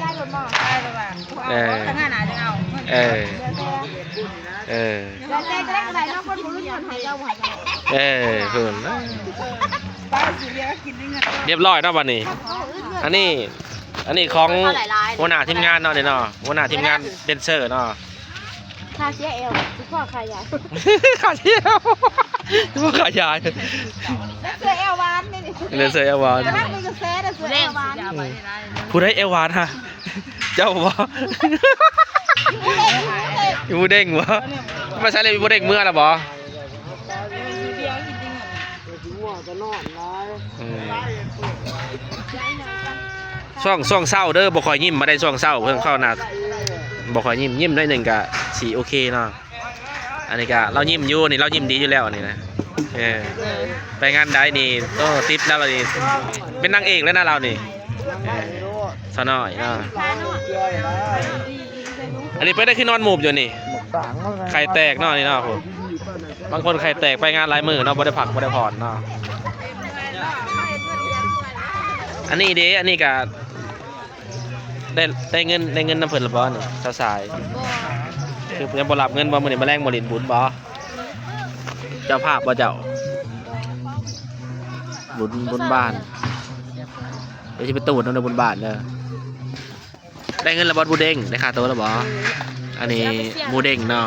ໄດ້ລົດບໍ່? ໄດ້ແລ້ວວ່າ ເອີ ເອົາ ເອີ ເອີ ແຕ່ກໍໄດ້ ກໍໄດ້ເນາະ ຄົນບໍ່ລຸ້ນ ເພິ່ນໃຫ້ເຈົ້າ ບໍ່ໃຫ້ເຈົ້າ ເອີ ເພິ່ນ ໄປຊິເລີຍກິນເງິນ ຮຽບຮ້ອຍເນາະບັດນີ້. ອັນນີ້ ອັນນີ້ຂອງຫົວໜ້າທີມງານເນາະນີ້ເນາະ ຫົວໜ້າທີມງານແດນເຊີເນາະ. ຄ່າເສຍແອວ ຄືພໍ່ຂາຍຢາ ຄ່າເສຍແອວ ຄືພໍ່ຂາຍຢາ ແດນເຊີແອວຫວານນີ້ ແດນເຊີແອວຫວານ ກຳລັງມີກະແສແດນເຊີແອວຫວານ. ອືມ ຜູ້ໃດແອວຫວານຮະ? ເຈົ້າບໍ່? ອີ່ໝູເດ້ງບໍ່? ມາໃສ່ເລີຍ ອີ່ໝູເດ້ງເມືອລະບໍ່? ອືມ ຊ່ວງ ຊ່ວງເຊົ້າເດີ ບໍ່ຄ່ອຍຍິ້ມປານໃດຊ່ວງເຊົ້າ ເພິ່ນເຂົ້າໜ້າ ບໍ່ຄ່ອຍຍິ້ມ ຍິ້ມໜ້ອຍໜຶ່ງກະຊິໂອເຄເນາະ. ອັນນີ້ກະລາວຍິ້ມຢູ່ນີ້ ລາວຍິ້ມດີຢູ່ແລ້ວນີ້ນະ. ເອີ ເອີ ໄປງານໃດນີ້ ໂອ້ ຕິບລາວນີ້ ເປັນນາງເອກແລ້ວນະລາວນີ້. ເອີ ສາວນ້ອຍເນາະ ອັນນີ້ໄປໄດ້ຄືນອນໝູບຢູ່ນີ້ ໄຂ່ແຕກເນາະນີ້ເນາະ. ບາງຄົນໄຂ່ແຕກໄປງານຫຼາຍມື້ເນາະ ບໍ່ໄດ້ພັກບໍ່ໄດ້ຜ່ອນເນາະ. ອັນນີ້ເດ ອັນນີ້ກະ ໄດ້ ໄດ້ເງິນ ໄດ້ເງິນນຳເພິ່ນແລ້ວບໍ່ນີ້ ສາວສາຍ? ບໍ່ ຄືຍັງບໍ່ຮັບເງິນບໍ່? ມື້ນີ້ມາແລງບໍ່ຫຼິ້ນບຸນບໍ່? ເຈົ້າພາບບໍ່ເຈົ້າ? ບຸນ ບຸນບ້ານ ດຽວຊິໄປຕູດນຳເດີ ບຸນບ້ານເດີ. ໄດ້ເງິນແລ້ວບໍ່ ໝູເດ້ງ? ໄດ້ຄ່າໂຕແລ້ວບໍ່? ອັນນີ້ໝູເດ້ງເນາະ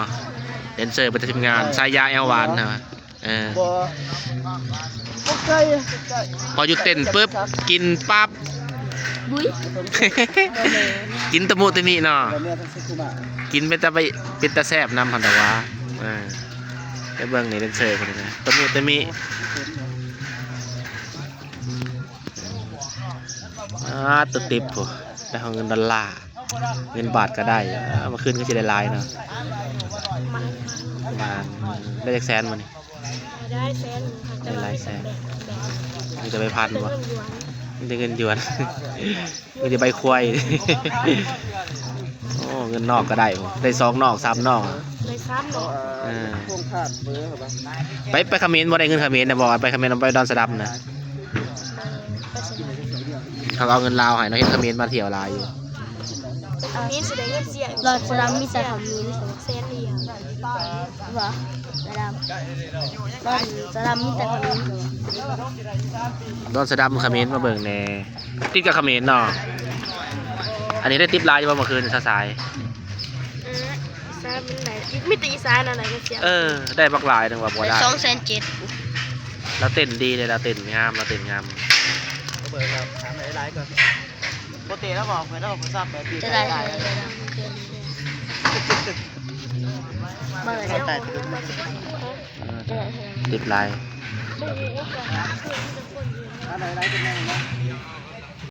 ແດນເຊີປະຈຳທີມງານ ສາຍຢາແອວຫວານນະ. ເອີ ບໍ່ ບໍ່ໄກ ພໍຢຸດເຕັ້ນປຶບ ກິນປັບ ບຸ້ຍ ກິນຕະມຸຕະມິເນາະ ກິນເປັນຕາໄປ ເປັນຕາແຊບນຳຫັ້ນດອກຫວາ. ເອີ ໄປເບິ່ງນີ້ ແດນເຊີຜູ້ນີ້ນະ ຕະມຸຕະມິ. ອາ ຕົວຕິບພຸ້ນ ໄດ້ເງິນດອນລາ ເງິນບາດກໍໄດ້. ອາ ມື້ຄືນຄືຊິໄດ້ຫຼາຍເນາະ ວ່າໄດ້ຈັກແສນມື້ນີ້? ໄດ້ແສນ ໄດ້ຫຼາຍແສນ ມີແຕ່ໃບພັນບໍ່? ມີແຕ່ເງິນຢວນ ມີແຕ່ໃບຄວາຍ. ໂອ້ ເງິນນອກກໍໄດ້ ໄດ້ສອງນອກ ສາມນອກ ໄດ້ສາມນອກ. ເອີ ໄປ ໄປຂະເໝນບໍ່ ໄດ້ເງິນຂະເໝນນະ ບອກວ່າໄປຂະເໝນ ໄປດອນສະດຳນະ. ເອີ ໄປສະເໝນ ເຂົາກໍເອົາເງິນລາວໃຫ້ເນາະ ເຫັນຂະເໝນມາທ່ຽວຫຼາຍຢູ່. ຂະເໝນຊິໄດ້ເງິນເສຍ ດອນສະດຳມີແຕ່ຂະເໝນ ແສນດຽວ ບໍ່ ສະດຳ ດອນສະດຳມີແຕ່ຂະເໝນ. ດອນສະດຳຂະເໝນ ມາເບິ່ງແດ່ ຕິດກັບຂະເໝນເນາະ. ອັນນີ້ໄດ້ຕິບຫຼາຍຢູ່ບໍ່ມື້ຄືນ ສາວສາຍ? ເອີ ສາມມັນໄດ້ ມີແຕ່ອີສານນັ້ນແຫຼະ ເອີ ໄດ້ບັກຫຼາຍ ນຶກວ່າບໍ່ໄດ້ ສອງແສນເຈັດ. ລາວເຕັ້ນດີເດ້ ລາວເຕັ້ນງາມ ລາວເຕັ້ນງາມ. ເບິ່ງແລ້ວຖາມຫຼາຍໆກ່ອນ ບໍ່ເຕະແລ້ວບອກ ເພິ່ນເອົາຜູ້ຊາບໄປປີກໄກ່ໄດ້. ເອີ ຕິບຫຼາຍ ອັນໃດໄດ້ເປັນແມ່ນເນາະ.